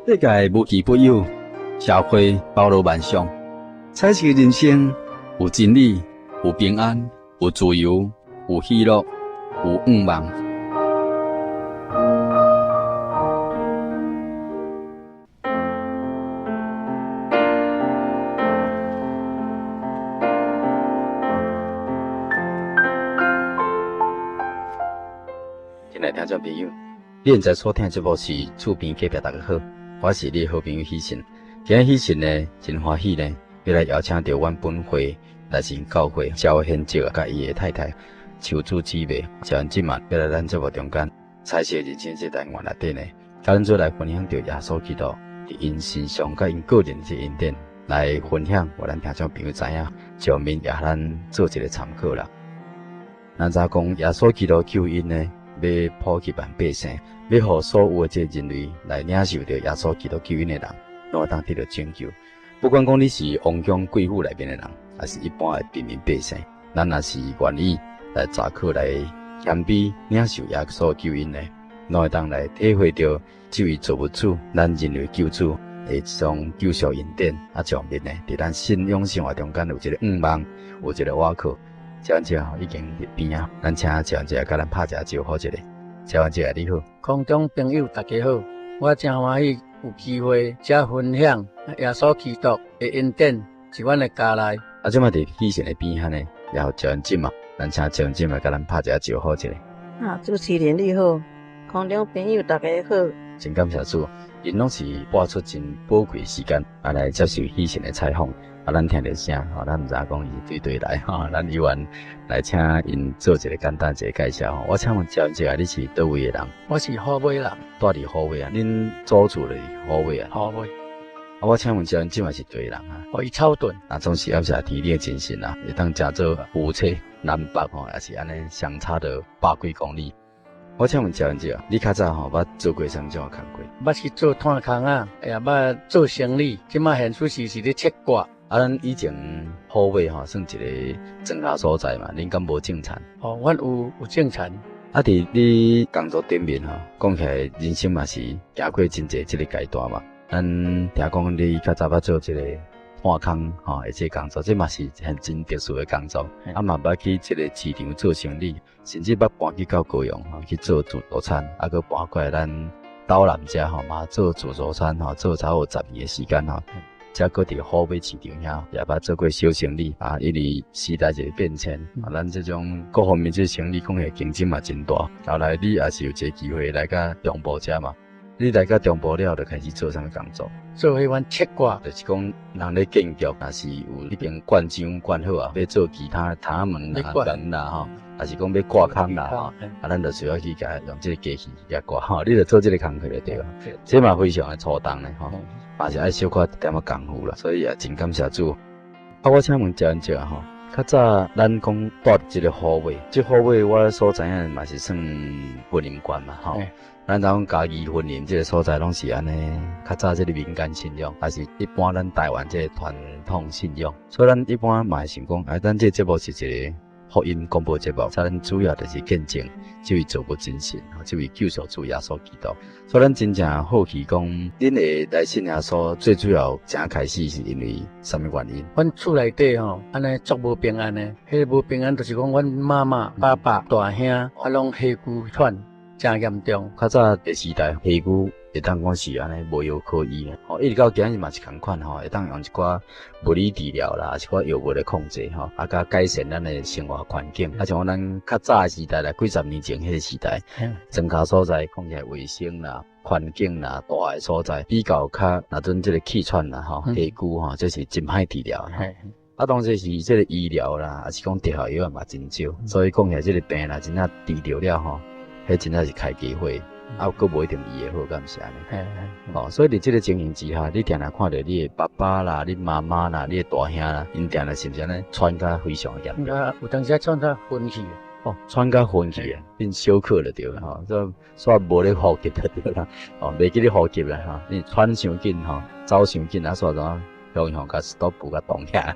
世界無奇不有，社會包羅萬象，彩色人生有真理，有平安，有自由，有喜樂，有願望。親愛聽眾朋友，你現在所聽的節目是厝邊隔壁，大家好，我是你的好朋友喜信。今日喜信呢，真歡喜呢，欲來邀請著阮本會內神教會趙顯哲佮伊的太太秋子姊妹，趙恩姊嘛，欲來咱節目中間彩色人生這單元內底呢，佮咱做來分享著耶穌基督佇𪜶身上佮𪜶個人的這恩典來分享，予咱聽眾朋友知影，上面也予咱做一個參考啦。咱知影講耶穌基督救恩呢，欲普及萬百姓，欲予所有的這人類來領受著耶穌基督救恩的人，攏會當得著拯救。不管講你是王宮貴婦內面的人，抑是一般的平民百姓，咱若是願意來查考來謙卑領受耶穌救恩的，攏會當來體會著這位造物主，咱人類救主的這種救贖恩典。啊，上面呢，佇咱信仰生活中間有一個願望，有一個倚靠。趙安姐吼已經佇邊仔，咱請趙安姐共咱拍一下招呼一下。趙安姐你好，空中朋友大家好，我真歡喜有機會遮分享耶穌基督的恩典，佇阮的家內。啊，這擺佇喜信的邊仔呢，也有趙安姐嘛，咱請趙安姐來共咱拍一下招呼一下。啊，主持人你好，空中朋友大家好。真感謝主，𪜶攏是撥出真寶貴時間，啊來接受喜信的採訪。啊，咱聽著聲，吼，咱毋知影講伊對佗來，吼，咱猶原來請𪜶做一個簡單一個介紹。吼，我請問趙姐啊，你是佗位的人？我是虎尾人。住佇虎尾啊？恁祖厝就是虎尾啊？虎尾。啊，我請問趙這嘛是佗位人啊？哦，伊草屯。啊，總是感謝天頂的真神啊，會當誠做夫妻南北吼，也是按呢相差著百幾公里。我請問趙姐啊，你較早吼捌做過啥物種的工課？捌去做炭空仔，也捌做生理，這馬現此時是咧切割。啊，咱以前虎尾吼算一個莊稼所在嘛，恁敢無種田？哦，阮有有種田。啊，佇你工作頂面吼，講起來人生嘛是行過真濟這個階段嘛。咱聽講你較早捌做這個炭空吼，的這個工作，這嘛是很真特殊的工作。啊嘛捌去這個市場做生理，甚至捌搬去到高雄吼去做自助餐，啊，閣搬過來咱斗南遮吼嘛做自助餐吼，做差不多10年的時間吼。才閣佇虎尾市場遐，也捌做過小生理啊。因為時代一個變遷，啊，咱這種各方面這生理講起來競爭嘛真大。後來你也是有一個機會來到中部遮嘛？你來到中部了後，就開始做啥物工作？做彼款切割，就是講人咧建築，若是有彼邊灌漿灌好啊，欲做其他窗門啦、門啦吼，抑是講欲掛空啦吼，啊，咱就需要去共用這個機器去共掛吼，你就做這個工課就對了。這嘛非常的粗重咧吼。嘛是愛小可一點仔功夫啦，所以也真感謝主。啊，我請問趙姐吼，較早咱講住佇這個虎尾，這虎尾我所知影嘛是算雲林縣嘛吼。咱知影講嘉義雲林這個所在攏是按呢，較早這個民間信仰，抑是一般咱台灣這個傳統信仰，所以咱一般嘛會想講，啊，咱這個節目是一個福音廣播節目，咱主要就是見證這位造物真神，這位救贖主耶穌基督。所以咱真正好奇講，恁會來信耶穌，最主要怎開始是因為啥物原因？阮厝內底吼，按呢足無平安的，彼個無平安就是講阮媽媽、爸爸、大兄啊，攏火膩喘，誠嚴重。較早的時代，火膩會當講是按呢無藥可醫呢，吼，一直到今日嘛是仝款吼，會當用一寡物理治療啦，一寡藥物來控制吼，啊，佮改善咱的生活環境。啊，像咱較早的時代啦，幾十年前彼個時代，莊跤所在講起來衛生啦、環境啦、大的所在比較較，若陣這個氣喘啦、吼、火膩吼，這是真歹治療。啊，當時是這個醫療啦，抑是講特效藥嘛真少，所以講起來這個病啦，真正治著了吼，彼真正是開機會。啊，閣無一定醫會好，敢毋是按呢？哦，所以佇這個情形之下，你定定看著你的爸爸啦、你媽媽啦、你的大兄啦，𪜶定定是毋是按呢喘甲非常嚴重？啊，有當時喘甲昏去。哦，喘甲昏去啊，變休克了對啦，吼，這煞無咧呼吸就對啦，哦，袂記咧呼吸啦，吼，你喘傷緊吼，走傷緊啊，煞怎雄雄共 stop 共擋起來，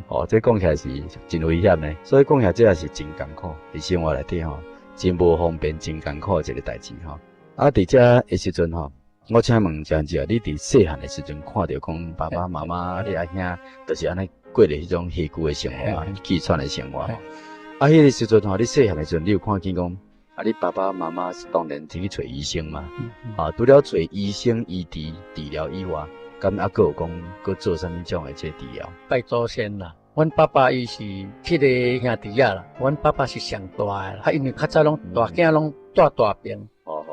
哦，這講起來是真危險的，所以講起來這也是真艱苦，佇生活內底吼。真無方便、真艱苦的一個代誌吼。啊，佇遮的時陣吼，我請問張姐，你佇細漢的時陣看著講爸爸媽媽、你阿兄，就是按呢過著彼種痚呴的生活、氣喘的生活。啊，彼个時陣吼，你細漢的時陣，你有看見講，啊，你爸爸媽媽是當然去揣醫生嘛？啊，除了揣醫生醫治治療以外，敢猶閣有講閣做啥物種的這治療？拜祖先啦。阮爸爸伊是七个兄弟仔啦，阮爸爸是上大的，啊，因為較早攏大囝攏蹛大爿。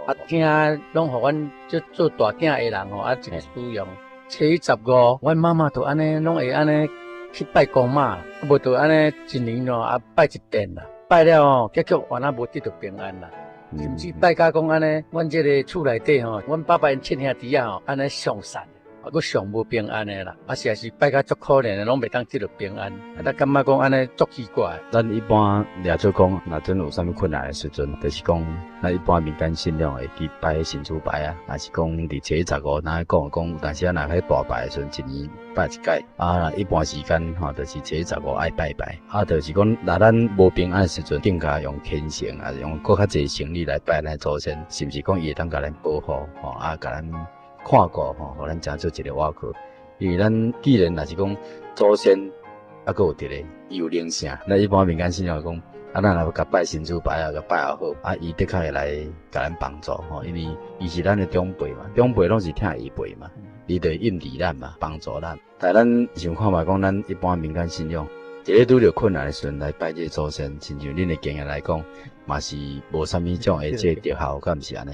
啊，囝攏予阮這做大囝的人吼，啊，一個使用。初一十五，阮媽媽就按呢攏會按呢去拜公媽，無就按呢一年咯，啊拜一遍啦。拜了吼，結局原來無得著平安啦。甚至拜甲講按呢，阮這个厝內底吼，阮爸爸𪜶七兄弟仔吼，按呢相殺。啊，閣上無平安的啦，啊，實在是拜甲足可憐的，攏袂當得著平安，啊，咱感覺講按呢足奇怪。咱一般掠做講，若陣有啥物困難的時陣，就是講，咱一般民間信仰會去拜神主牌啊，若是講佇初一十五，若講講有當時啊，若去大拜的時陣，一年拜一擺。啊，一般時間吼，就是初一十五愛拜拜。啊，就是講，若咱無平安的時陣，更加用虔誠啊，用閣較濟誠意來拜咱祖先，是毋是講伊會當共咱保護吼？啊，共咱看顧吼，予咱成做一個倚靠。因為咱既然若是講祖先猶閣有佇咧，伊有靈性，咱一般民間信仰講，啊，咱若共拜神主牌啊，共拜予好，啊，伊的確會來共咱幫助吼，因為伊是咱的長輩嘛，長輩攏是疼下輩嘛，伊就會應佇咱嘛，幫助咱。但咱想看覓講，咱一般民間信仰，佇咧拄著困難的時陣來拜這個祖先，親像恁的經驗來講，嘛是無啥物種的這個著效，敢毋是按呢？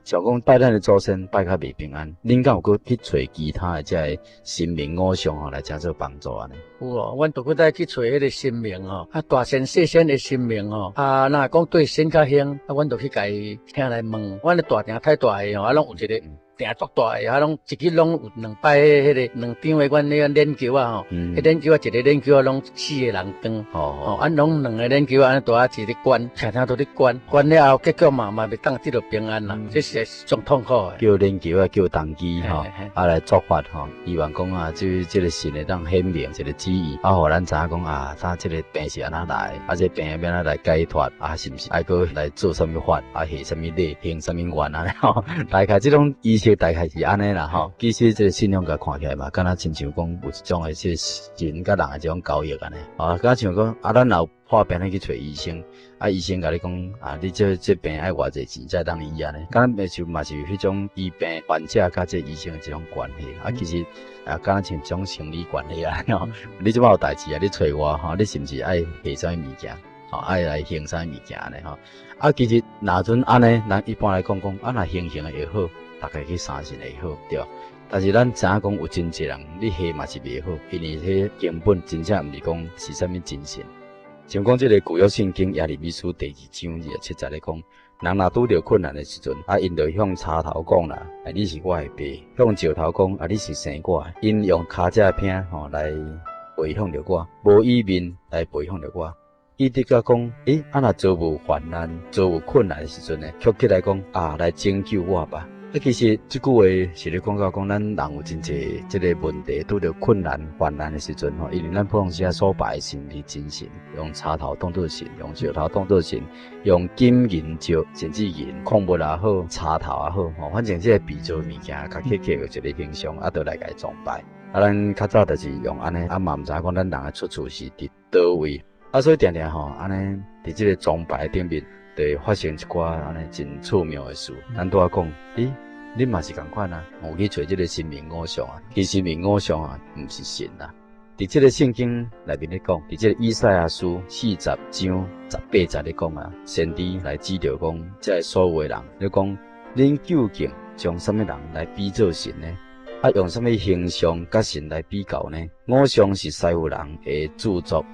像講拜咱的祖先拜較袂平安，恁敢有閣去揣其他的這个神明偶像吼來成做幫助按呢？有哦，阮就閣再去揣彼个神明吼，啊大仙細仙的神明吼，啊若講對神較興，啊阮就去共伊請來問。阮的大埕太大个吼，啊攏有一个埕足大个，啊攏一日攏有兩擺彼个兩張的阮彼个鏈球仔吼，彼鏈球仔一个鏈球仔攏四个人長，吼啊攏兩个鏈球仔按呢大仔一直懸，常常都咧懸，懸了後結果嘛嘛袂當得著平安啦，這實在是足痛苦的。叫鏈球仔，叫童乩吼，啊來做法吼，希望講啊，這個神會當顯明一個旨意，啊，予咱知影講啊，他這個病是按怎來，啊，這個病欲按怎來解脫，啊，是毋是愛閣來做啥物法，啊，下啥物禮，行啥物願按呢吼，大概這種儀式大概是按呢啦吼。其實這個信仰共看起來嘛，敢若親像講有一種的這個神佮人的這種交易按呢，啊，敢若像講啊，咱若有破病咧去揣醫生，啊，醫生共你講啊，你這病愛偌濟錢才會當醫按呢，敢若像嘛是彼種醫病患者佮這醫生的這種關係，啊，其實啊，敢若像這種生理關係按呢吼。你這擺有代誌啊，你揣我吼，你是毋是愛下啥物物件？吼，愛來行啥物件按呢吼？啊，其實若陣按呢，咱一般來講講，啊，若行行的會好，逐家去相信會好，對。但是咱知影講有真濟人，你下嘛是袂好，因為彼根本真正毋是講是啥物真神。像講這個舊約聖經耶利米書第二章二十七節咧講，人若拄著困難的時陣，啊，𪜶就向柴頭講啦，啊，你是我的爸；向石頭講，啊，你是生我的。𪜶用跤脊餅吼來回向著我，無以面來回向著我。伊的確講，欸，啊，若遭遇患難、遭遇困難的時陣呢，卻起來講，啊，來拯救我吧。啊，其實這句話是咧講到講，咱人有真濟這個問題，拄著困難、患難的時陣吼，因為咱普通時啊所拜的神毋是真神，用柴頭當做神，用石頭當做神，用金銀石甚至銀礦物也好，柴頭也好，吼，反正這個被造物件，共刻刻有一個形象，啊，就來共伊崇拜。啊，咱較早就是用按呢，啊嘛毋知影講咱人的出處是佇佗位，啊，所以定定吼，按呢佇這個崇拜頂面，就會發生一寡按呢真趣妙的事。咱拄仔講，欸，恁嘛是仝款啊，有去揣這個神明偶像啊，其實神明偶像啊，毋是神啊。佇這個聖經內面咧講，佇這個以賽亞書四十章十八節咧講啊，先知來指著講，這个所有的人，咧講，恁究竟將啥物人來比做神呢？啊，用啥物形象佮神來比較呢？偶像是師傅人的製作，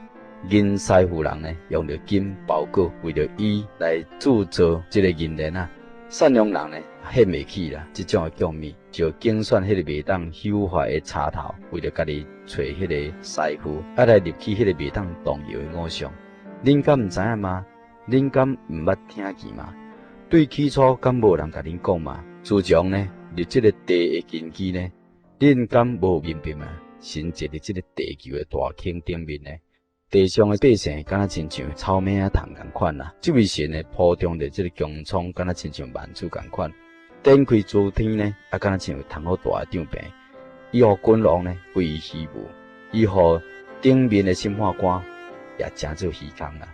銀師傅人呢，用著金包裹，為著伊來製造這個銀鏈啊。贍養人呢，獻袂起啦，這種的供物就揀選彼个袂當朽壞的柴頭，為著家己揣彼个師傅，啊來立起彼个袂當動搖的偶像。恁敢毋知影嗎？恁敢毋捌聽見嗎？對起初敢無人共恁講嗎？自從呢，立這个地的根基呢，恁敢無明白嗎？神坐佇這个地球的大坑頂面呢？地上的百姓敢若親像草蛉仔蟲仝款啦。這位神呢，鋪張佇這个穹蒼，敢若親像幔子仝款。展開諸天呢，啊，敢若親像窗好大的帳篷。伊予君王呢歸於虛無，伊予頂面的審判官也成做虛空啦。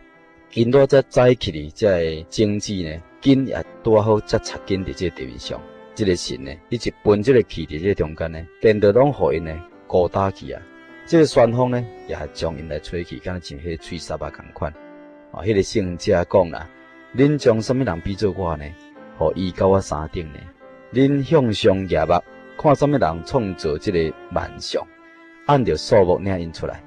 𪜶拄才載起哩，這个種子呢，根也拄好才插根佇這個地面上。這個神呢，伊一分這個氣佇這個中間呢，電就攏予𪜶呢孤打去啊。這個旋風呢，也將𪜶來吹去，敢若像彼個吹沙仔仝款。哦，彼個聖者講啦，恁將啥物人比做我呢？予伊佮我相等呢？恁向上舉目，看啥物人創造這個萬象，按著數目領𪜶出來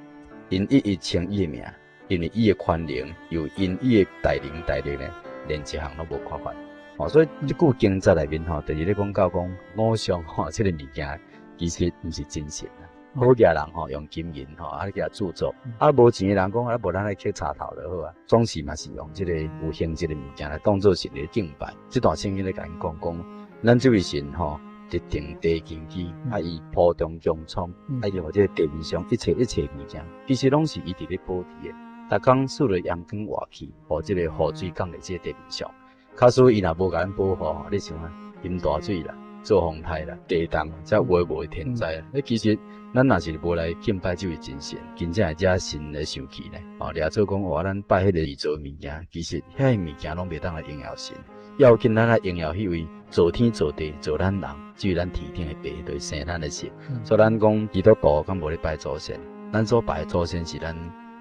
，𪜶一一稱伊的名，因為伊的權能，又因伊的大能大力呢，連一項攏無缺乏。哦，所以這句經節內面吼，就是咧講到講偶像吼，這個物件其實毋是真神啊。好額人吼，用金銀吼，啊去共製作，啊無錢的人講啊，無咱來刻柴頭就好啊。總是嘛是用這個有形這個物件來當做神的敬拜。這段聖經咧共𪜶講講，咱這位神吼，佇定地根基，啊伊鋪中穹蒼，啊伊予這個地面上一切一切物件，其實攏是伊佇咧保持的。逐工四個陽光活去，予這個雨水降佇這個地面上。假使伊若無共咱保護，你想啊，淹大水啦，做風颱啦，地動，這有的無的天災啦。欸，其實咱若是無來敬拜這位真神，真正會惹神來生氣呢。哦，掠做講哇，咱拜彼個偽造物件，其實遐个物件攏袂當來榮耀神。要緊咱來榮耀彼位造天造地造咱人，這位咱天頂的爸，就是生咱的神。所以咱講基督徒敢無咧拜祖先，咱所拜的祖先是咱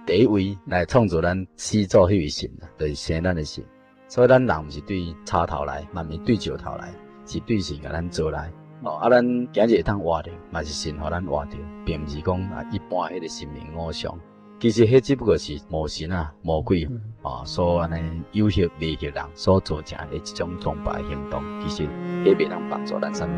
第一位來創造咱始祖彼位神啦，就是生咱的神。所以咱人毋是對柴頭來，嘛毋是對石頭來，是對神共咱造來。哦，啊，咱今日會當活著，嘛是神予咱活著，並毋是講啊一般彼個神明偶像。其實彼只不過是魔神啊、魔鬼啊所按呢誘惑迷惑人所造成的一種崇拜行動。其實彼袂當幫助咱啥物。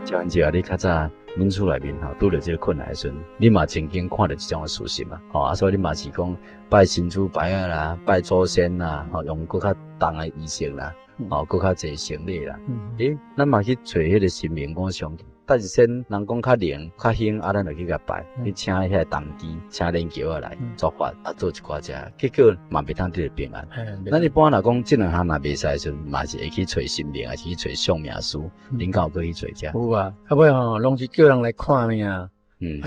赵安杰啊，你較早阮厝內面吼拄著這個困難的時陣，你嘛曾經看著這種的事實嘛？吼啊，所以你嘛是講拜神主牌仔啦，拜祖先啦，吼用閣較重的儀式啦，吼閣較濟神禮啦。欸，咱嘛去揣彼個神明偶像，但是先人講較靈較興，啊，咱就去共拜，去請遐個童乩，請連轎仔來做法，啊，做一寡這，結果嘛袂當得著平安。咱一般若講這兩項若袂使的時陣，嘛是會去揣神明，抑是去揣相命師，恁敢有閣去揣遮？有啊，到尾吼攏是叫人來看命，啊，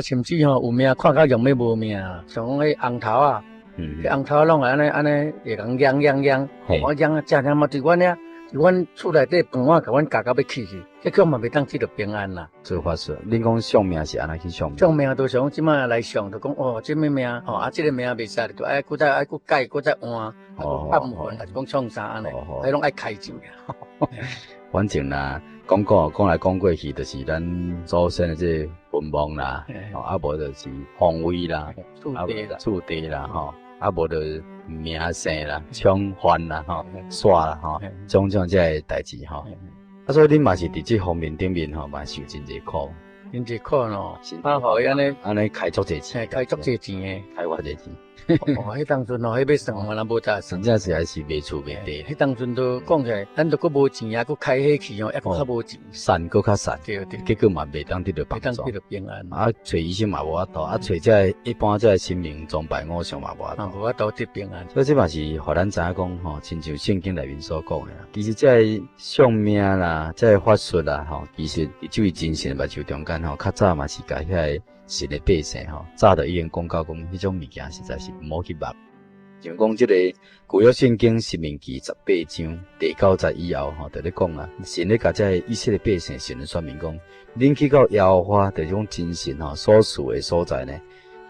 甚至吼有命看到用欲無命，像講彼紅頭仔，彼紅頭仔攏會按呢按呢會共揚揚揚，我揚啊正正嘛佇阮遐。阮厝內底飯碗，共阮咬到欲去去，結果嘛袂當得著平安啦。做法術，恁講相命是按怎去相命？相命就是講這擺來相，就講哦，這物命吼，啊，這个命袂使，就愛閣再愛閣改，閣再換，啊，毋還，抑是講創啥按呢？彼攏愛開錢啊。反正啦，講講講來講過去，就是咱祖先的這個墳墓啦，啊無就是方位啦，厝地啦，吼。啊，無就名姓啦、寵犯啦、吼、煞啦、吼，種種這个代誌吼。啊，所以恁嘛是佇這方面頂面吼，嘛受真濟苦。真濟苦咯，啊，予伊按呢，按呢開足濟錢，開足濟錢的，開偌濟錢。哦，彼當陣哦，彼欲算嘛，咱無才算。真正是還是賣厝賣地。彼當陣都講起來，咱都閣無錢啊，閣開彼去哦，抑閣較無錢。散閣較散。對對。結果嘛袂當得著幫助。袂當得著平安。啊，揣醫生嘛無法度，啊，揣這个一般這个神明崇拜偶像嘛無法度。無法度得平安。所以這嘛是予咱知影講吼，親像聖經內面所講的啦。其實這个相命啦，這个法術啦，吼，其實佇這位真神的目睭中間吼，較早嘛是共遐个神的百姓吼，早就已經講到講，彼種物件實在是毋好去摸。像講這個舊約聖經申命記18章第9節以後吼，就咧講啊，神咧共這個以色列百姓神說明講，恁去到耶和華就是講真神吼所賜的所在呢，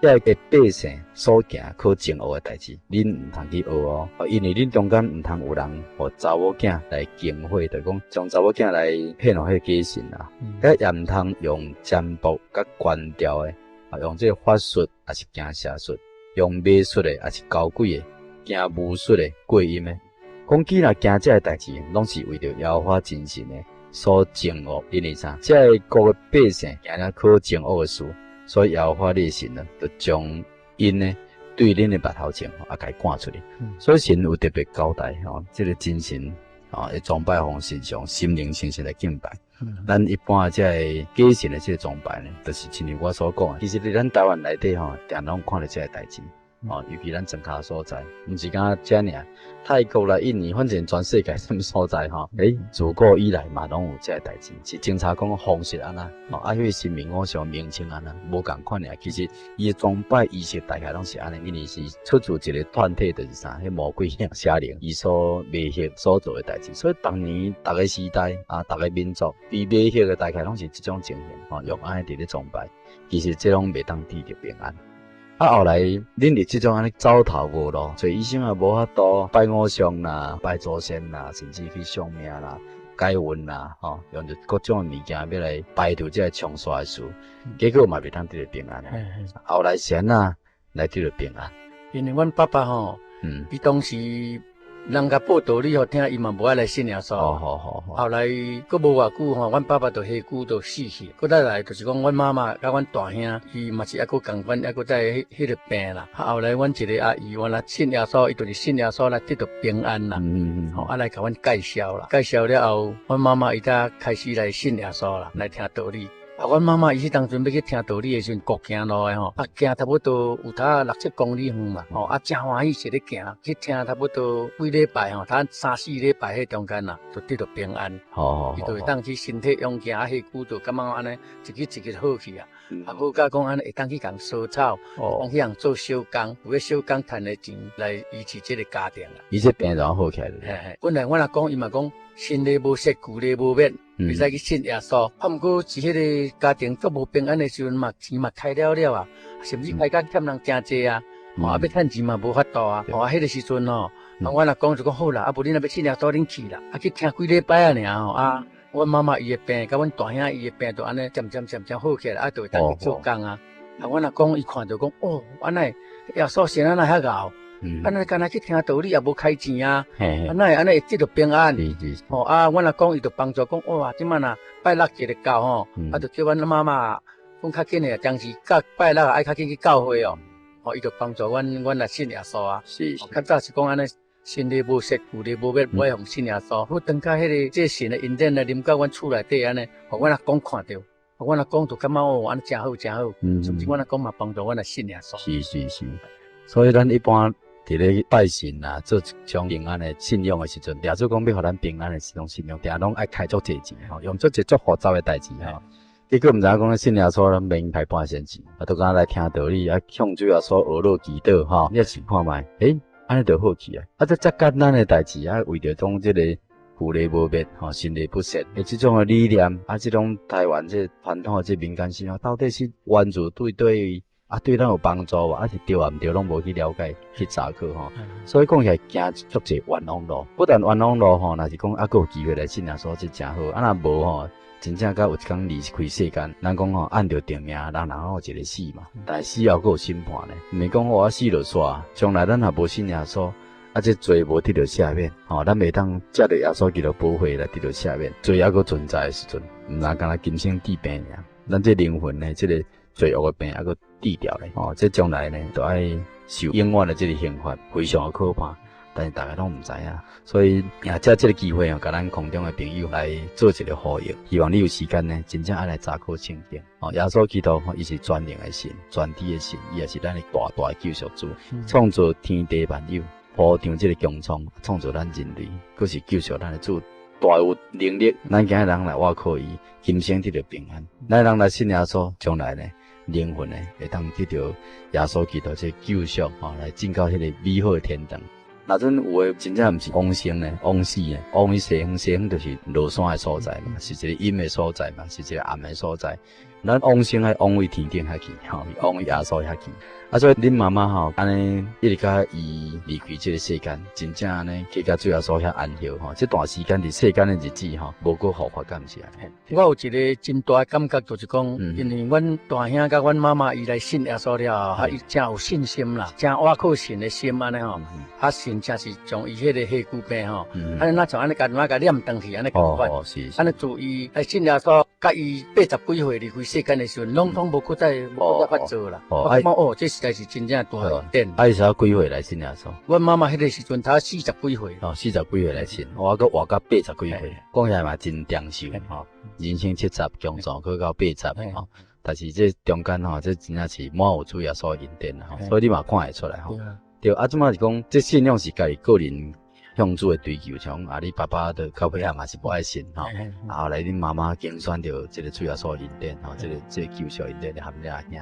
遐个百姓所行可憎惡的代誌，恁毋通去學哦，因為恁中間毋通有人予查某囝來經火，就是講將查某囝來獻予彼個假神啊，遐也毋通用占卜佮觀兆的，啊，用這個法術，抑是行邪術，用魔術的，抑是交鬼的，行巫術的，過陰的。講既若行這个代誌，攏是為著耶和華真神的所憎惡，因為啥？這个國的百姓行了可憎惡的事，所以耶和華你的神呢，就將𪜶呢對恁的目頭前吼，啊，共伊趕出去。所以神有特別交代吼，這個真神吼，的崇拜方式上心靈誠實來敬拜。咱一般這個假神的這個崇拜呢，就是親像我所講的，其實佇咱台灣內底吼，定攏看著這個代誌。哦，尤其咱莊跤所在，毋是干焦遮爾，泰國啦、印尼，反正全世界啥物所在吼，自古以來嘛攏有這個代誌，是偵查講方式按怎，哦，啊，彼個神明偶像名稱按怎，無仝款爾。其實伊的崇拜儀式大概攏是按呢，因為是出自一個團體，就是啥，彼魔鬼邪靈伊所迷惑所做的代誌。所以當年逐个時代啊，逐个民族被迷惑的大概攏是這種情形，吼，用按呢佇咧崇拜，其實這攏袂當得著平安。啊，後來恁佇這種按呢走投無路，揣醫生也無法度，拜偶像啦，拜祖先啦，甚至去相命啦、解運啦，吼，用著各種的物件欲來排除這个沖煞的事，結果嘛袂當得著平安。後來是按怎來得著平安？因為阮爸爸吼，伊當時人共報道理予聽，伊嘛無愛來信耶穌。後來閣無偌久吼，阮爸爸就身軀就死去。閣再來就是講，阮媽媽佮阮大兄，伊嘛是猶閣仝款，猶閣在彼個病啦。後來阮一个阿姨原來信耶穌，伊就是信耶穌來得著平安啦。吼，啊來共阮介紹啦，介紹了後，阮媽媽伊才開始來信耶穌啦，來聽道理。啊，阮媽媽伊彼當陣欲去聽道理的時陣，國行路的吼，啊行差不多有頭六七公里遠嘛，吼，啊誠歡喜是咧行，去聽差不多幾禮拜吼，差三四禮拜彼中間啦，就得著平安。伊就會當去身體勇健，啊，身軀就感覺按呢一日一日好去啊，啊好甲講按呢會當去共除草，當去共做小工，有咧小工趁的錢來維持這個家庭啊。伊這病就好起來了。嘿嘿，本來阮阿公伊嘛講，新禮無說，舊禮無滅。袂使去信耶穌，啊，毋過是彼个家庭足無平安的時陣嘛，錢嘛開了了啊，甚至開甲欠人誠濟啊，啊，欲趁錢嘛無法度啊，啊，彼个時陣吼，啊，阮阿公就講好啦，啊，無恁若欲信耶穌，恁去啦，啊，去聽幾禮拜啊爾吼，啊，阮媽媽伊的病，佮阮大兄伊的病，就按呢漸漸漸漸好起來，啊，就會當去做工啊，啊，阮阿公伊看著講，哦，按呢耶穌神按呢遐𠢕。按呢干焦去聽道理也無開錢啊，啊哪會按呢會得著平安？吼啊，阮阿公伊就幫助講，哇，這擺若拜六一日到吼，啊就叫阮媽媽講較緊的，當時教拜六愛較緊去教會哦，吼，伊就幫助阮，阮來信耶穌啊。較早是講按呢，新禮無說，舊禮無滅，無愛予信耶穌。好，等到彼个這神的恩典來臨到阮厝內底按呢，予阮阿公看著，阮阿公就感覺哦，按呢誠好誠好，甚至阮阿公嘛幫助阮來信耶穌。是是是，所以咱一般佇咧拜神啊，做一種平安的信仰的時陣，耶穌講欲予咱平安的這種信仰，定攏愛開足濟錢吼，用足濟足複雜的代誌吼。結果毋知影講信耶穌，咱免開半仙錢，啊，都敢若來聽道理，啊，向主耶穌學落祈禱吼，你試看覓，按呢就好去啊。啊，這遮簡單的代誌啊，為著講這個舊禮無滅吼，新禮不說的這種的理念，啊，這種台灣這傳統的這民間信仰，到底是源自對對？啊，對咱有幫助無？啊是對啊，毋對，攏無去了解去查考吼。所以講起來行足濟冤枉路，不但冤枉路吼，若是講猶閣有機會來信耶穌，這誠好。啊，若無吼，真正甲有一工離開世間，人講吼按著定命，人人攏有一个死嘛。但是死後閣有審判呢，毋是講我死就煞，將來咱若無信耶穌，啊，這罪無得著赦免，吼，咱袂當藉著耶穌基督寶血來得著赦免。罪猶閣存在的時陣，毋若干焦今生治病爾，咱這靈魂呢，這个罪惡的病猶閣治著咧，吼，這將來呢，就愛受永遠的這个刑罰，非常的可怕。但是大家攏毋知影，所以也藉這个機會哦，共咱空中的朋友來做一个呼籲，希望你有時間呢，真正愛來查考聖經。哦，耶穌基督伊是全能的神，全知的神，伊也是咱的大大的救贖主，創造天地萬有，鋪張這个穹蒼，創造咱人類，閣是救贖咱的主，大有能力。咱今日人來倚靠伊，今生得著平安。咱人來信耶穌，將來呢，靈魂呢，會當得著耶穌基督這救贖，吼，來進到彼个美好的天堂。若陣有的真正毋是往生呢，往死呢，往去西方，西方就是落山的所在嘛，是一个陰的所在嘛，是一个暗的所在。咱往生愛往位天頂遐去，吼，往位耶穌遐去。啊，所以恁媽媽吼，按呢一直佮伊離開這个世間，真正按呢去佮主耶穌遐安歇吼。這段時間佇世間的日子吼，無閣復發敢是按呢？我有一个真大的感覺，就是講，因為阮大兄佮阮媽媽伊來信耶穌了後，啊，伊誠有信心啦，誠倚靠神的心按呢吼，啊，神誠是將伊彼个血骨病吼，按呢若像按呢共共念轉去按呢仝款，按呢自伊來信耶穌。佮伊80幾歲離開世間的時陣，攏總無閣再無閣再發作啦。我感覺哦，這實在是真正大恩典。啊，伊是幾歲來信耶穌？阮媽媽彼个時陣，才40幾歲。哦，40幾歲來信，我閣活到80幾歲，講起來嘛真長壽吼。人生70強壯，閣到80吼。但是這中間吼，這真正是滿有主耶穌恩典啦，所以你嘛看會出來吼。對，啊，這擺是講，這信仰是家己個人向主的追求，像啊，你爸爸的到尾仔嘛是無愛信吼，啊，後來恁媽媽揀選著這個主耶穌恩典吼，這個救贖恩典來含你阿兄。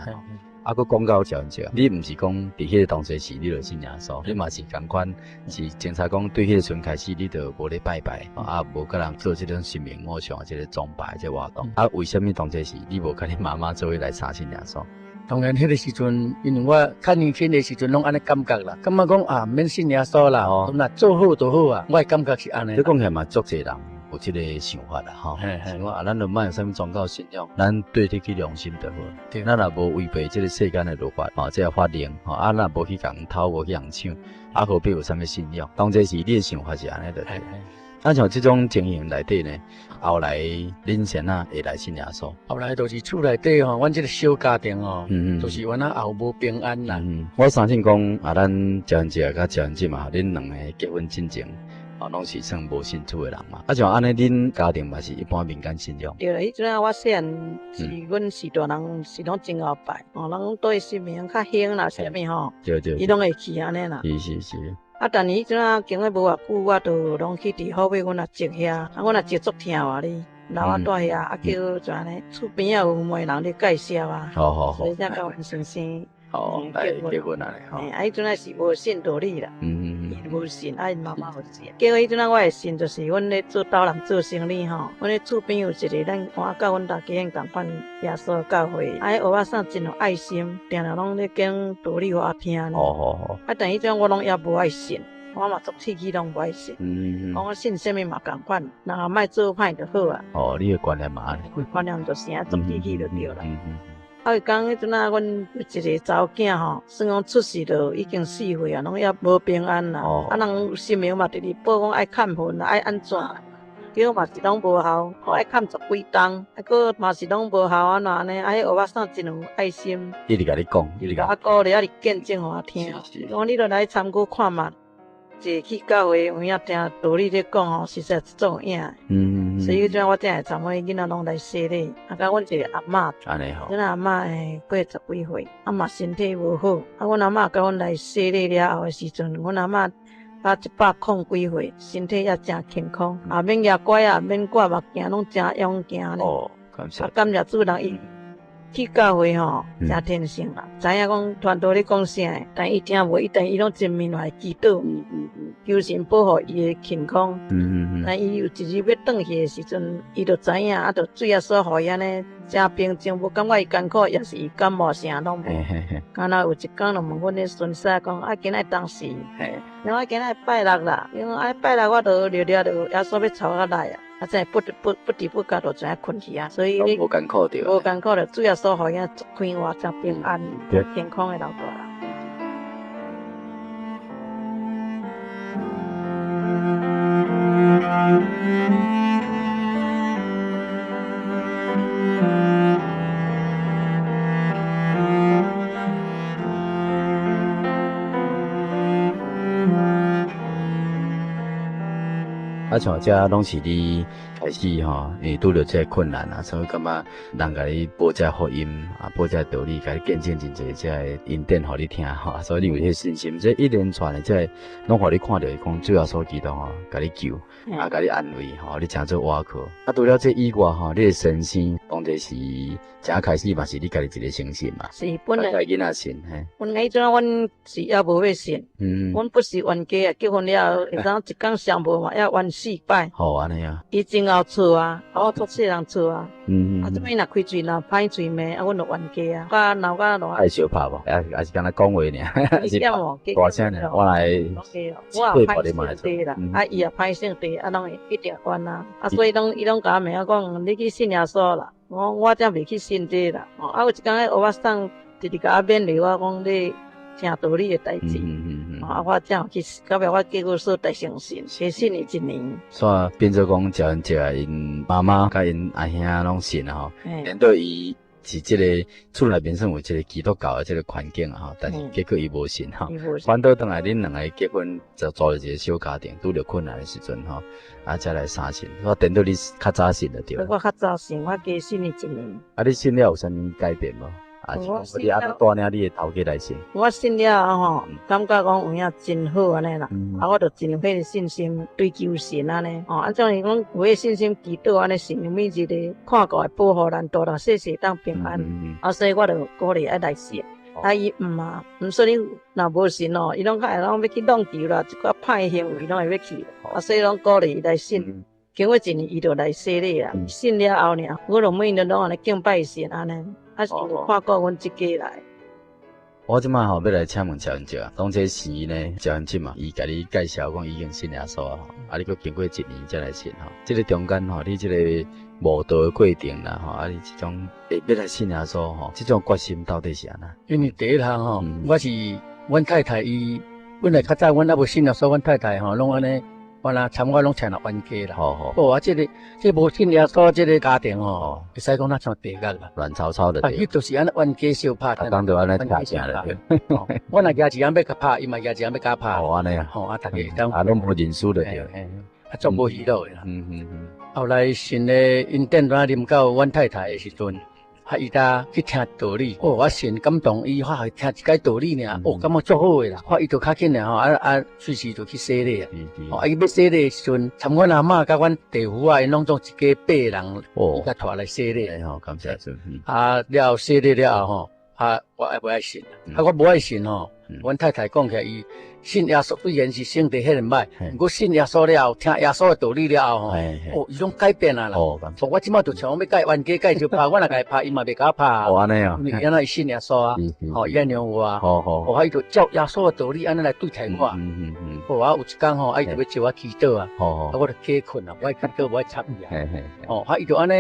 啊，閣講到這樣子，你毋是講佇彼个當時時你就信耶穌，你嘛是仝款是警察講對彼个時陣開始你就無咧拜拜，啊，無佮人做這種神明偶像這个崇拜這个活動。啊，為啥物當初時你無佮你媽媽做伙來相信耶穌？當然，彼个時陣，因為我較年輕的時陣攏按呢感覺啦，感覺講啊，免信耶穌啦，若做好就好啊，我的感覺是按呢。你講起來嘛，足濟人有這个想法啦，吼。想講啊，咱就莫有啥物宗教信仰，咱對得起良心就好。咱若無違背這个世間的律法，吼，這个法令，吼，啊，若無去共偷，無去共搶，啊，何必有啥物信仰？當這時你的想法是按呢就對。啊，像這種情形內底呢，後來恁先仔會來信耶穌？後來就是厝內底吼，阮這个小家庭吼，就是原來也有無平安啦。我相信講啊，咱趙恩杰佮趙恩志嘛，恁兩個結婚進前，啊，攏是算無信主的人嘛。啊，像按呢，恁家庭嘛是一般民間信仰。對啦，彼陣啊，我細漢是阮是大人是攏真𠢕拜，哦，人對神明較興啦，啥物吼，伊攏會去按呢啦。是是是。啊，但是彼陣啊，經過無偌久，我就攏去佇後尾，阮阿叔遐，啊，阮阿叔足疼我哩，留我蹛遐，啊，叫怎呢？厝邊仔有問人咧介紹啊，所以才佮阮先生來結婚啊，吼。啊，彼陣啊是無信道理啦，伊無信，啊，𪜶媽媽有信。結果彼陣啊，我會信，就是阮咧做斗人做生意吼，阮咧厝邊有一个咱我佮阮大家仝款耶穌教會，啊，彼歐巴桑真有愛心，定定攏咧講道理予我聽。啊，但彼陣我攏猶無愛信，我嘛足氣氣攏無愛信。講我信啥物嘛仝款，人若莫做歹就好啊。哦，你的觀念嘛按呢。觀念就是按足氣氣就對啦。啊，有講彼陣啊，阮有一個查某囝吼，算講出世就已經4歲啊，攏猶無平安啦。啊，人神明嘛直直報講愛砍魂，愛按怎，結果嘛是攏無效，愛砍10幾冬，啊，閣嘛是攏無效，按怎按呢？啊，彼歐巴桑真有愛心，一直共你講，一直共。啊，鼓勵，啊，直見證予我聽，講你著來參與看覓。一去教會有影聽道理咧講吼，實在足有影。所以彼陣我才會參與囡仔攏來洗禮，啊，佮阮一個阿嬤，按呢吼，阮阿嬤80幾歲，啊嘛身體無好，啊，阮阿嬤佮阮來洗禮了後的時陣，阮阿嬤才100幾歲，身體也誠健康，也免舉拐仔，免掛目鏡，攏誠勇健咧。哦，感謝。啊，感謝主人伊去教會吼，誠虔誠啦，知影講傳道咧講啥，但伊聽無，伊但伊攏真面來祈禱，求神保護伊的健康。但伊有一日欲轉去的時陣，伊就知影，啊，就主耶穌予伊按呢誠平靜，無感覺伊艱苦，也是伊感冒啥攏無。敢若有一工就問阮的孫婿講，啊，今仔當時，伊講今仔拜六啦，伊講啊拜六我就掠掠就耶穌欲帶我來啊。啊，真會不知不覺就知影睏去啊，所以無艱苦著，無艱苦著，主耶穌予伊足快活、誠平安、健康的老大人。啊，像這攏是你開始吼，因為拄著這个困難啊，所以感覺人共你報這福音啊，報這道理，共你見證真濟這个恩典，予你聽吼，所以你有彼个信心，這一連串的這个，攏予你看著講主耶穌基督吼，共你救，啊，共你安慰吼，你誠做倚靠。啊，除了這以外吼，你的先生當時是誠開始嘛，是你家己一个相信嘛？是本來囡仔信嘿。本來彼陣阮是猶無欲信，阮不是冤家啊，結婚了後，會當一工上無嘛，要冤四擺。好按呢啊。伊真𠢕錯啊，我足細人錯啊。啊，這擺若開喙若歹喙罵，啊，阮就冤家啊，甲鬧甲鬧。愛相拍無？還是干焦講話爾？是大聲爾，我來。我也歹性地啦，啊，伊也歹性地，啊，攏會一定冤啊。啊，所以攏伊攏共我罵我講，你去信耶穌啦。我我才袂去信這啦。啊，有一工彼歐巴桑直直共我勉勵我講，你聽道理的代誌。啊，我才有去，到尾我結果說才相信，先信伊一年。煞變做講趙恩石啊，𪜶媽媽佮𪜶阿兄攏信啊吼，連到伊是這個厝內面算有這個基督教的這個環境啊吼，但是結果伊無信吼。反倒轉來恁兩個結婚就組了一個小家庭，拄著困難的時陣吼，啊才來相信。我顛倒你較早信就對。我較早信，我加信伊一年。啊，你信了有啥物改變無？啊，是你按怎帶領你的頭家來信？我信了後吼，感覺講有影真好按呢啦，啊，我就真有彼個信心追求神按呢，哦，啊，怎是講有彼個信心祈禱按呢，神每一個看顧會保護咱，大大細細當平安，啊，所以我就鼓勵愛來信。啊，伊毋嘛，毋說你若無信哦，伊攏較會攏欲去弄球啦，一寡歹行為攏會欲去，啊，所以攏鼓勵伊來信。經過一年，伊就來洗禮啦，信了後爾，我就每日攏按呢敬拜神按呢。啊，是有看顧阮這家來。我這擺吼欲來請問趙恩石啊，當這時呢，趙恩石嘛，伊共你介紹講已經信耶穌啊，啊，你閣經過一年才來信吼，這個中間吼，你這個慕道的過程啦吼，啊，你這種會欲來信耶穌吼，這種決心到底是按怎？因為第一項吼，我是阮太太伊本來較早阮猶無信耶穌，阮太太吼攏按呢。我若參我攏請人冤家啦。哦，啊，這個無信耶穌這個家庭吼，會使講若像地獄啦，亂糟糟的。啊，彼就是按呢冤家相拍，逐工就按呢吵架啦。我若舉一項欲共拍，伊嘛舉一項欲共拍。哦，按呢啊。吼，啊，逐家啊，攏無認輸就對。啊，足無喜樂的啦。後來神的恩典轉臨到阮太太的時陣，啊，伊才去聽道理，哦，啊神感動伊，發予聽一擺道理爾，哦，感覺足好的啦，看伊就較緊的吼，啊啊，隨時就去洗禮啊，哦，啊，伊欲洗禮的時陣，參阮阿嬤佮阮弟婦啊，𪜶攏總一家八個人，哦，共帶來洗禮，吼，感謝主，啊，了後洗禮了後吼，啊，我愛無愛信？啊，我無愛信吼，阮太太講起來，伊信耶穌雖然是性地彼爾歹，毋過信耶穌了後，聽耶穌的道理了後吼，哦，伊攏改變啊啦。哦，我這擺就像講欲佮伊冤家佮伊相拍，我若共伊拍，伊嘛袂共我拍。哦，按呢啊。因為按怎伊信耶穌啊，吼，伊按樣有啊。哦，伊就照耶穌的道理按呢來對待我。哦，啊，有一工吼，啊，伊就欲招我祈禱啊。啊，我就假睏啊，無愛祈禱，無愛插伊啊。哦，啊，伊就按呢。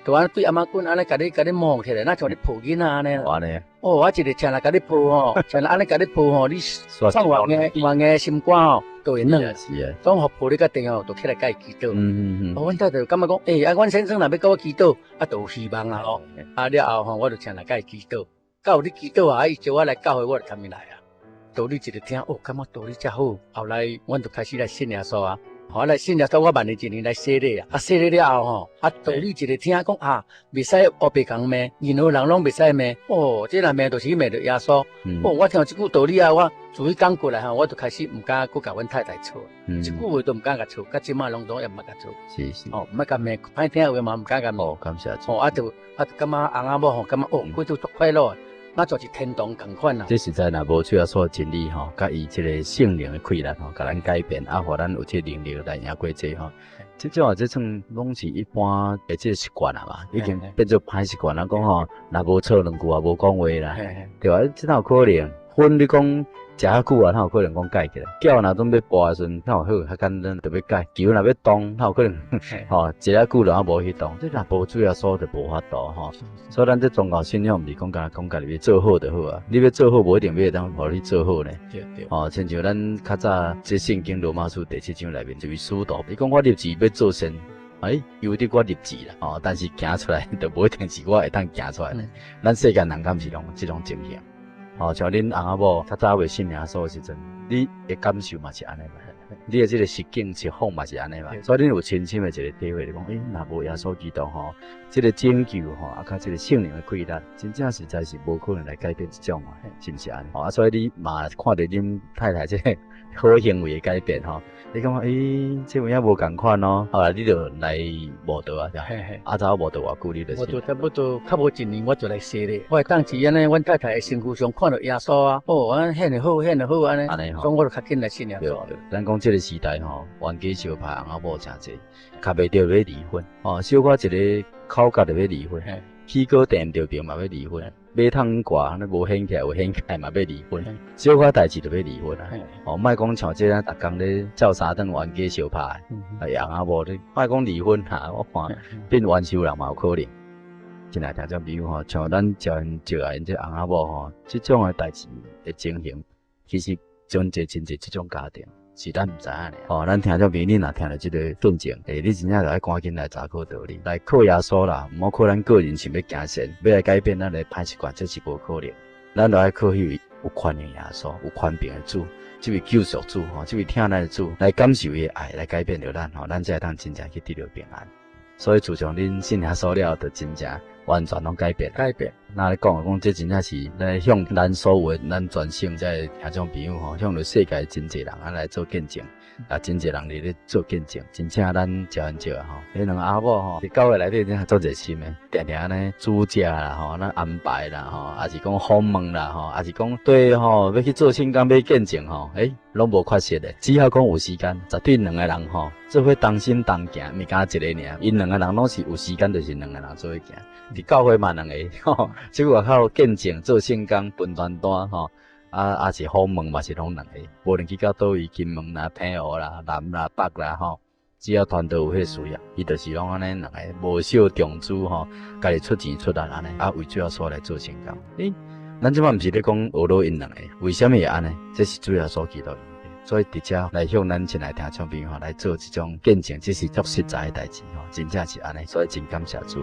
就按對頷仔棍按呢共你共你摸起來，若像咧抱囡仔按呢。哦，我一个像來共你抱吼，像按呢共你抱吼，你放偌硬偌硬心肝吼，都會軟。是啊。當予抱你較定吼，就起來共伊祈禱。阮太太就感覺講，欸，啊，阮先生若欲共我祈禱，啊，就有希望啊咯。啊，了後吼，我就常來共伊祈禱。到有咧祈禱啊，伊招我來教會，我就參伊來啊。道理一直聽，哦，感覺道理遮好。後來，阮就開始來信耶穌啊。吼，來信耶穌，我萬年一年來洗禮啊！啊，洗禮了後吼，啊，道理一个聽講啊，袂使烏白共罵，任何人攏袂使罵。哦，這若罵就是罵著耶穌。哦，我聽這句道理啊，我自彼工過來吼，我就開始毋敢閣共阮太太吵，一句話都毋敢共吵，到這馬攏總也毋捌共吵。哦，毋捌共罵，歹聽話嘛毋敢共罵。哦，感謝主。哦，啊，就啊，就感覺翁仔某吼，感覺哦，過得足快樂。那就是天堂仝款啦。這實在若無主耶穌的真理吼，佮伊這個聖靈的氣力吼，共咱改變，啊，予咱有這個能力來贏過這吼。這種啊，這算攏是一般的這個習慣啊嘛，已經變做歹習慣啦。講吼，若無吵兩句啊，無講話啦，對吧？這哪有可能？薰你講食較久啊，哪有可能講改起來？轎若準備跋的時陣，哪有好？較簡單，就欲改。球若欲動，哪有可能？吼，食較久就啊無去動。這若無主耶穌就無法度吼。所以咱這宗教信仰毋是講干焦講家己欲做好就好啊。你欲做好，無一定欲會當予你做好呢。吼，親像咱較早這聖經羅馬書第七章內面一位使徒，伊講我立志欲做善，欸，由得我立志啦，吼，但是行出來就無一定是我會當行出來。咱世間人敢是攏這種情形？吼，像恁翁仔某較早未信耶穌的時陣，你的感受嘛是按呢嘛？你的這個實境實況嘛是按呢嘛？所以恁有親身的一個體會，就講，欸，若無耶穌基督吼，這個拯救吼，啊，佮這個聖靈的氣力，真正實在是無可能來改變這種啊，是毋是按呢？啊，所以你嘛看著恁太太這個好行為的改變吼，你感覺欸，這有影無仝款哦，後來你就來慕道啊，啊，走慕道偌久你就慕道差不多較無一年，我就來洗禮。我當時按呢，阮太太的身軀上看著耶穌啊，哦，按呢顯得好，顯得好按呢，所以我就較緊來信耶穌。咱講這個時代吼，冤家相拍，翁仔某誠濟，較袂著欲離婚，哦，小可一个口角就欲離婚，起高訂著病嘛欲離婚。馬桶蓋那無掀起來，有掀起來嘛欲離婚，小可代誌就欲離婚啊！哦，莫講像這個逐工咧鬥相頓冤家相拍，哎呀，翁仔某你莫講離婚哈，我看變冤仇人嘛有可能。親愛聽眾朋友吼，像咱趙恩石啊，𪜶這翁仔某吼，這種的代誌的情形，其實。真濟真濟這種家庭是咱毋知影爾。吼，咱聽眾朋友，你若聽著這個見證，你真正著愛趕緊來查考道理，來靠耶穌啦，毋好靠咱個人想欲行善，欲來改變咱的歹習慣，這是無可能。咱著愛靠彼位有權能耶穌，有權柄的主，這位救贖主吼，這位疼咱的主，來感受伊的愛，來改變著咱吼，咱才會當真正去得著平安。所以自從恁信耶穌了後，就真正完全攏改變。改變。那咧講講，這真正是來向咱所有的咱全省這个聽眾朋友吼，向著世界真濟人啊來做見證，啊真濟人佇咧做見證，真正咱食很少吼，彼兩个阿某吼，佇教會內底真正足熱心的，定定按呢煮食啦吼，咱安排啦吼，抑是講訪問啦吼，抑是講對吼，欲去做聖工欲見證吼，攏無缺席的，只要講有時間，絕對兩个人吼做伙同心同行，毋敢一个爾，𪜶兩个人攏是有時間，就是兩個人做伙行。佇教會嘛兩個，吼，這外口見證做聖工分傳單吼，啊是訪問嘛是攏兩個，無論去到佗位金門啦、澎湖啦、南啦、北啦吼，只要團隊有彼個需要，伊就是攏按呢兩個無惜重資吼，家己出錢出力按呢，啊為主耶穌來做聖工。咱這擺毋是咧講學老𪜶兩個，為啥物會按呢？這是主耶穌基督。所以佇遮來向咱親愛聽眾朋友來做這種見證，這是足實在的代誌吼，真正是按呢，所以真感謝主。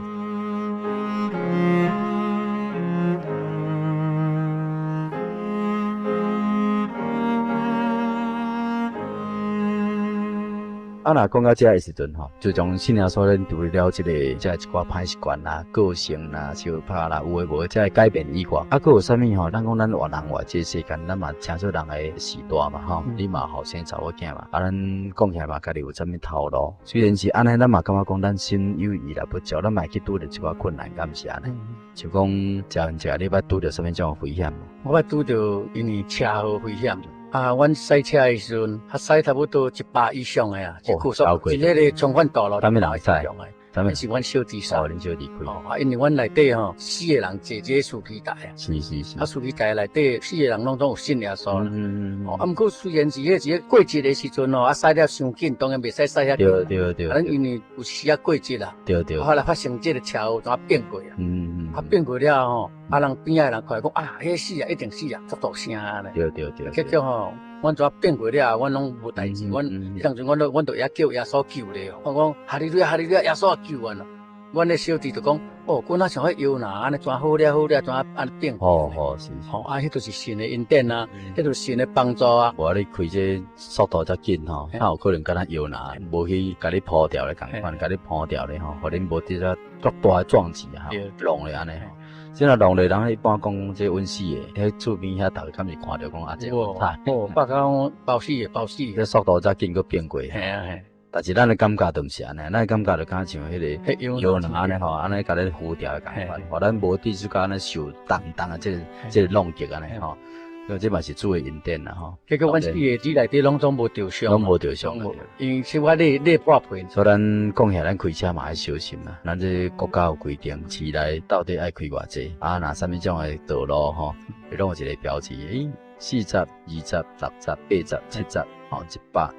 啊，若講到這的時陣吼，自從信耶穌恁除了這個這一寡歹習慣啦、個性啦、相拍啦，有的無的這個改變以外，啊，閣有啥物吼？咱講咱活人活這世間，咱嘛請做人的時代嘛吼，你嘛後生查某囝嘛，啊，咱講起來嘛，家己有啥物頭路？雖然是按呢，咱嘛感覺講咱心有餘力不足，咱嘛會去拄著一寡困難，敢毋是按呢？就講食毋食，你捌拄著啥物種危險無？我捌拄著因為車禍危險。啊，阮駛車的時陣，較駛差不多100以上的啊，這高速，佇彼個重返道路，啥物人駛？啥物是阮小弟駛。哦，恁小弟開。哦，啊，因為阮內底吼，四個人坐這個司機台啊。是是是。啊，司機台內底四個人攏總有信耶穌啦。啊，毋過雖然是彼一個過節的時陣吼，啊，駛了傷緊，當然袂使駛遐緊。對對對。啊，咱因為有時仔過節啦。對對。後來發生這個車禍，怎變過啊？啊，變過了吼。啊，人邊仔的人看講啊，彼死啊，一定死啊，足大聲按呢。對對對。結果吼，阮怎變過了，阮攏無代誌。阮彼當陣，阮都阮就會叫耶穌救咧。我講哈利路亞，哈利路亞，耶穌救阮咯。阮的小弟就講，哦，阮哪像彼藥若按呢，怎好了好了，怎按呢變。哦哦，是是。吼，啊，彼就是神的恩典啊，彼就是神的幫助啊。無你開這速度遮緊吼，哪有可能敢若藥若無去共你鋪掉咧仝款，共你鋪掉咧吼，予恁無佇遮足大的撞擊吼，弄咧按呢。這若弄咧，人一般講這穩死的，彼厝邊遐逐家敢是看著講啊，這哦，白講包死的，包死的。這速度遮緊閣變過。嘿啊嘿。但是咱的感覺就毋是按呢，咱的感覺就敢像彼個藥囊按呢吼，按呢共你敷掉的仝款，予咱無佇這個按呢受重重的這個這個撞擊按呢吼。這嘛是主的恩典啦吼。結果阮四個姊內底攏總無著傷，攏無著傷，因為是我咧破皮。所以咱講起來，咱開車嘛愛小心啦。咱這國家有規定，市內到底愛開偌濟？啊，若啥物種的道路吼，攏有一個標誌，40、20、60、80、70，吼，100，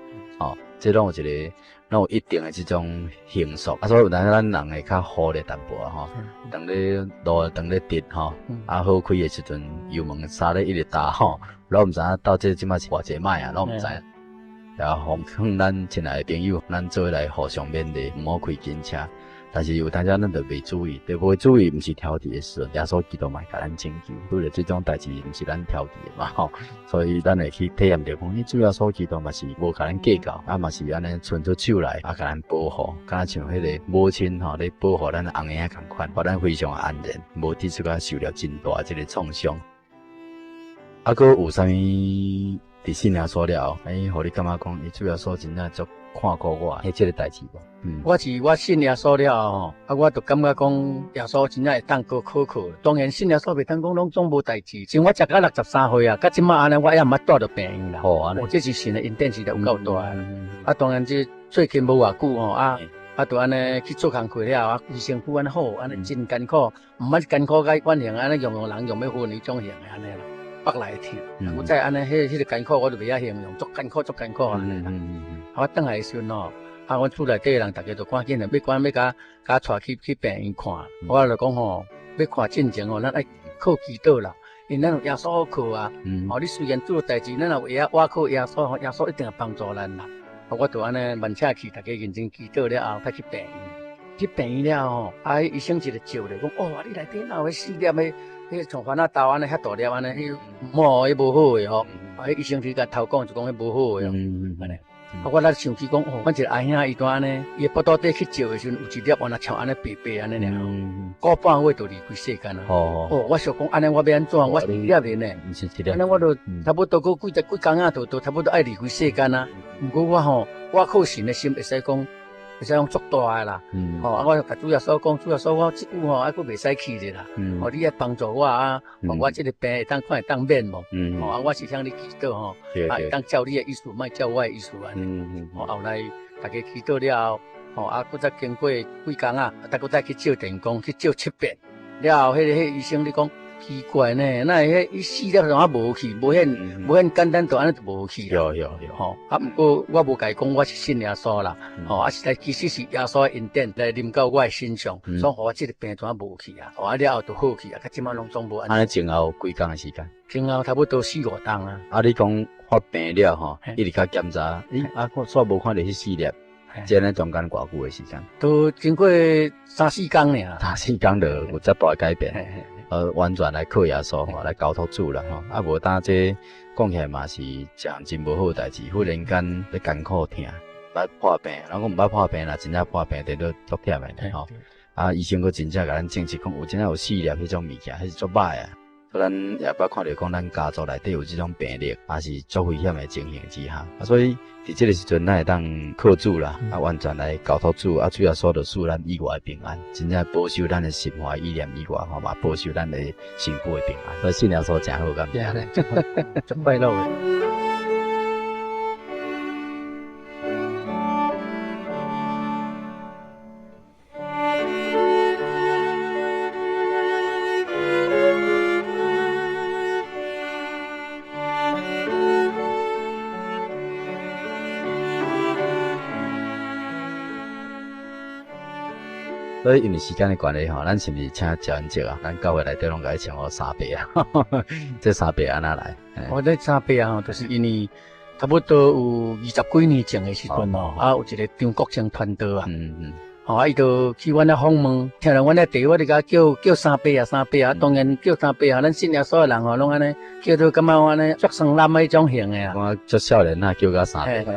吼，這攏有一個，攏有一定的這種限速。啊，所以有當咱人會較忽略淡薄仔吼，當咧路當咧直吼，啊好開的時陣，油門剎咧一直踏吼，攏毋知影到底這擺是偌濟邁啊，攏毋知。然後奉勸咱親愛的朋友，咱做伙來互相勉勵，毋好開緊車。但是有當時咱就袂注意，對袂注意，毋是挑剔的時陣，耶穌基督嘛會共咱拯救。拄著這種代誌，毋是咱挑剔的嘛吼，所以咱會去體驗著講，主耶穌基督嘛是無共咱計較，啊嘛是按呢伸出手來，啊共咱保護，敢若像彼個母親吼咧保護咱的翁嬰仝款，予咱非常安然，無佇這個受了真大這個創傷。啊，閣有啥物佇信耶穌了後，予你感覺講，主耶穌真正足看顧我，彼這個代誌無？我是我信耶穌了後吼，啊，我就感覺講耶穌真正會當閣可靠。當然信耶穌袂當講攏總無代誌。像我食到63歲啊，到這擺按呢，我猶毋捌帶著病院啦。哦，這是神的恩典，實在有夠大。啊，當然這最近無偌久吼，啊啊，就按呢去做工課了啊，醫生婦按呢好，按呢真艱苦，毋捌艱苦甲彼款型，按呢用用人用欲昏彼種型的按呢啦，腹內疼。我再按呢，彼個艱苦我就袂曉形容，足艱苦足艱苦按呢啦。啊，我轉來的時陣吼。啊！阮厝內底的人，逐家都趕緊的，欲趕欲共共帶去去病院看。我就講吼，欲看進前吼，咱愛靠祈禱啦。因咱有耶穌好靠啊。哦，你雖然做代誌，咱若有會曉倚靠耶穌，耶穌一定會幫助咱啦。我就按呢慢車去，逐家認真祈禱了後，才去病院。去病院了後，啊，醫生一个照咧，講哦，你內底哪有彼四粒彼，彼像番仔豆按呢遐大粒按呢，彼毛彼無好的吼。啊，彼醫生就共頭講就講彼無好的哦。按呢，啊，我才想起講，哦，阮一個阿兄伊拄按呢，伊的腹肚底去照的時陣，有一粒原來像按呢白白按呢爾，個半月就離開世間啦。哦，我想講按呢我欲按怎？我四粒爾呢，按呢我就差不多閣幾幾工仔，就差不多愛離開世間啊。毋過我吼，我靠神的心會使講，會使講足大的啦。吼，啊，我共主耶穌講，主耶穌，我這久吼還閣袂使去的啦。吼，你愛幫助我啊，予我這个病會當看會當免無？吼，啊，我是向你祈禱吼，啊，會當照你的意思，莫照我的意思按呢。吼，後來逐家祈禱了後，吼，啊，閣再經過幾工啊，逐閣再去照電光，去照七遍了後，彼个彼醫生咧講。奇怪呢，哪會彼伊四粒怎啊無去？無遐無遐簡單，就按呢就無去啦。有有有。吼，啊，毋過我無共伊講我是信耶穌啦。吼，啊，實在其實是耶穌的恩典來臨到我的身上，所以予我這个病怎啊無去啊？吼，啊了後就好去啊，到這擺攏總無按呢。按呢前後幾工的時間？前後差不多四五冬啊。啊，你講發病了吼，一直較檢查，咦，啊，我煞無看著彼四粒，這按呢中間偌久的時間？都經過三四工爾。三四工就有遮大改變。完全來靠耶穌吼，來交託主啦吼。啊，無當這講起來嘛是一項真無好的代誌，忽然間咧艱苦疼，捌破病，人講毋捌破病啦，真正破病，得都足忝的吼。啊，醫生閣真正共咱證實講，有真正有四粒彼種物件，彼是足歹啊。所以咱也捌看著講，咱家族內底有這種病例，也是足危險的情形之下。啊，所以佇這个時陣，咱會當靠主啦，啊，完全來交託主，啊，主耶穌就賜咱意外的平安，真正保守咱的心懷意念以外，吼嘛，保守咱的身軀的平安。所以信耶穌誠好，敢？對，足快樂的。所以因為時間的關係吼，咱是毋是請趙恩哲啊？咱教會內底攏共伊稱呼三伯啊。這三伯按怎來？我這三伯啊，就是因為差不多有二十幾年前的時陣哦，啊，有一個張國清傳道啊，吼，啊，伊就去阮遐訪問，聽著阮遐地，我就共叫叫三伯啊，三伯啊，當然叫三伯啊，咱信耶穌的人吼，攏按呢叫做感覺按呢足酸濫的彼種型的啊。我足少年啊，叫甲三伯。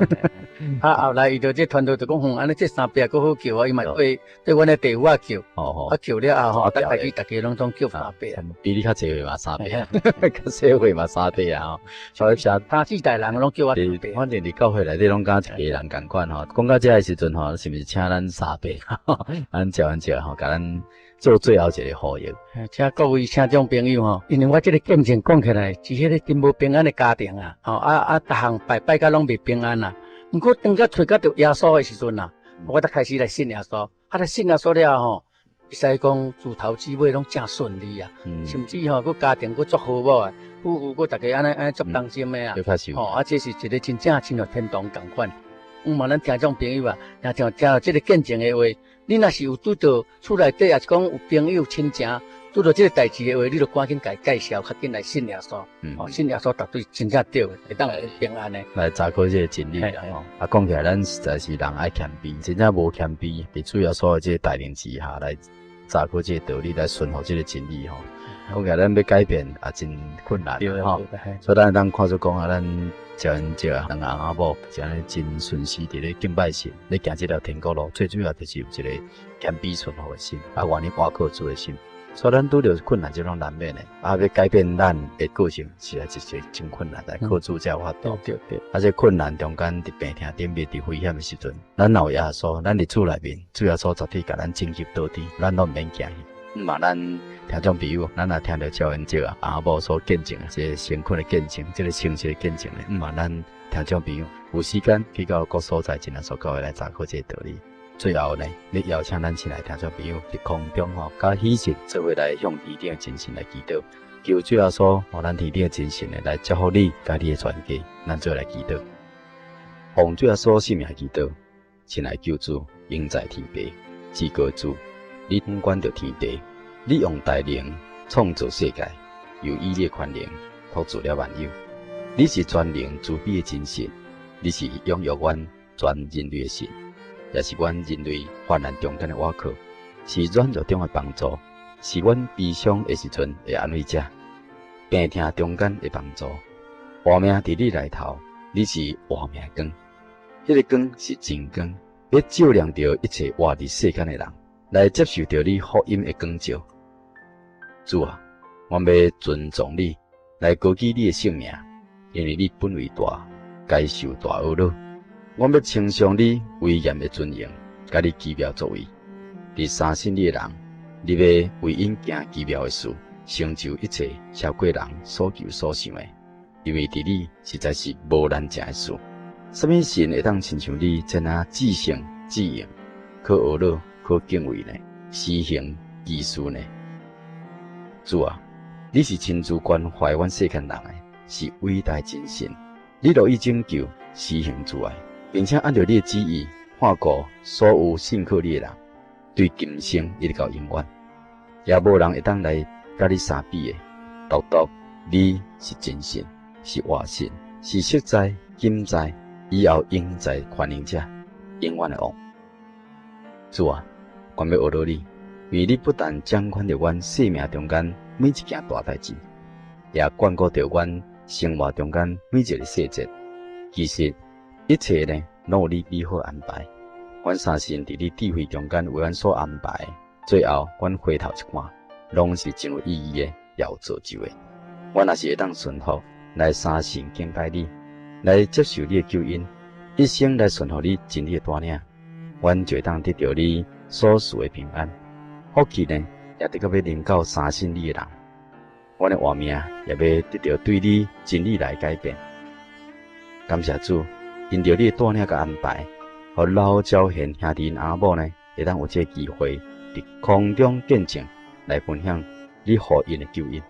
啊，後來伊就這傳道就講，吼，按呢這三伯閣好叫啊，伊嘛對對阮的弟婦仔叫，啊叫了後吼，逐家逐家攏總叫三伯啊。比你較濟歲嘛三伯，較細歲嘛三伯啊吼。所以三四代人攏叫我三伯。反正佇教會內底攏敢一家人仝款吼。講到這的時陣吼，是毋是請咱三伯，咱趙恩哲吼，共咱做最後一個呼籲。請各位聽眾朋友吼，因為我這个見證講起來，是彼个真無平安的家庭啊，吼啊啊，逐項拜拜甲攏袂平安啊。毋過當我揣著耶穌的時陣啊，我才開始來信耶穌。啊，來信耶穌了後吼，會使講自頭至尾攏誠順利啊，甚至吼，閣家庭閣足和睦的，夫婦閣逐家按呢按呢足同心的啊。吼，啊，這是一個真正親像天堂仝款。毋嘛，咱聽眾朋友啊，聽聽聽著這个見證的話，你若是有拄著厝內底，抑是講有朋友親情拄著這个代誌的話，你就趕緊共伊介紹，較緊來信耶穌。哦，信耶穌絕對真正對的，會當平安的。來查考這个真理啦。吼，啊，講起來，咱實在是人愛謙卑，真正無謙卑，佇主耶穌的這个帶領之下來查考這个道理，來順服這个真理吼。講起來，咱欲改變也真困難吼。所以咱會當看出講啊，咱趙恩哲啊，兩翁仔某是按呢真順時佇咧敬拜神，咧行這條天國路，最主要就是有一个謙卑順服的心，啊，願意倚靠主的心。所以咱拄著困難這攏難免的，啊，欲改變咱的個性，實在是真困難，來靠主才有法度。對對。啊，這困難中間，佇病痛頂面，佇危險的時陣，咱若有耶穌，咱佇主內面，主耶穌絕對共咱拯救到底，咱攏毋免驚。嘛，咱聽眾朋友，咱若聽著趙恩哲啊，翁仔某所見證的這個誠懇的見證，這個誠實的見證咧，嘛，咱聽眾朋友有時間去到各所在，真耶穌教會來查考這個道理。最後呢，咧邀請咱親愛聽眾朋友佇空中吼，佮喜信做伙來向天頂的真神來祈禱，求主耶穌，予咱天頂的真神呢來祝福你，佮你的全家，咱做伙來祈禱，奉主耶穌聖名祈禱，親愛救主，永在天父，至高主。你掌管著天地，你用大能創造世界，又以你的權能托住了萬有。你是全能慈悲的真神，你是養育阮全人類的神，也是阮人類患難中間的倚靠，是軟弱中的幫助，是阮悲傷的時陣的安慰者，病痛中間的幫助。活命佇你內頭，你是活命光，彼個光是真光，欲照亮著一切活佇世間的人，來接受著你福音的光照。主啊，阮欲尊崇你，來高舉你的聖名，因為你本為大，該受大呵咾。阮欲稱頌你威嚴的尊榮，佮你奇妙作為。佇相信你的人，你欲為𪜶行奇妙的事，成就一切超過人所求所想的。因為佇你實在是無難成的事。啥物神會當親像你這若至聖至榮，可呵咾可敬畏呢？施行奇事呢？主啊，你是親自關懷阮世間人的，是偉大真神。你樂意拯救、施行慈愛，並且按著你的旨意看顧所有信靠你的人，對今生一直到永遠，也無人會當來佮你相比的。獨獨你是真神，是活神，是昔在、今在、以後永在權能者，永遠的王。主啊，阮欲呵咾你，因為你不但掌管著阮生命中間每一件大代誌，也眷顧著阮生活中間每一个細節。其實一切呢，攏有你美好安排。阮相信佇你智慧中間為阮所安排，最後阮回頭一看，攏是真有意義的，也有造就的。阮若是會當順服來相信敬拜你，來接受你的救恩，一生來順服你真理的帶領，阮就會當得著你所賜的平安。福氣呢，也得閣欲臨到相信你的人。阮的活命也欲得著對你真理來改變。感謝主，因著你的帶領佮安排，予老昭賢兄弟𪜶翁仔某呢，會當有這個機會，佇空中見證來分享你予𪜶的救恩。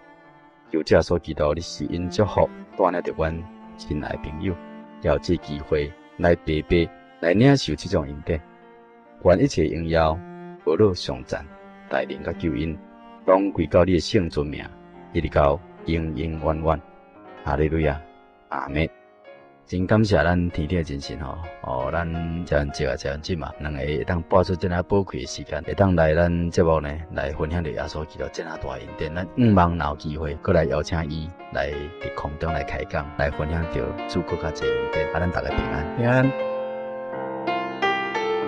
求主耶穌基督，你施恩祝福帶領著阮親愛朋友，也有這個機會來白白來領受這種恩典。願一切榮耀、呵咾、頌讚、大能佮救恩，攏歸到你的聖尊名，一直到永永遠遠。哈利路亞，阿們。真感謝咱天頂的真神吼，哦，咱遮恩節啊，遮恩節嘛，兩个會當撥出這爾寶貴的時間，會當來咱節目呢，來分享著耶穌基督這爾大恩典。咱向望若有機會，閣來邀請伊來佇空中來開講，來分享著主閣較濟恩典。啊，咱逐家平安。平安。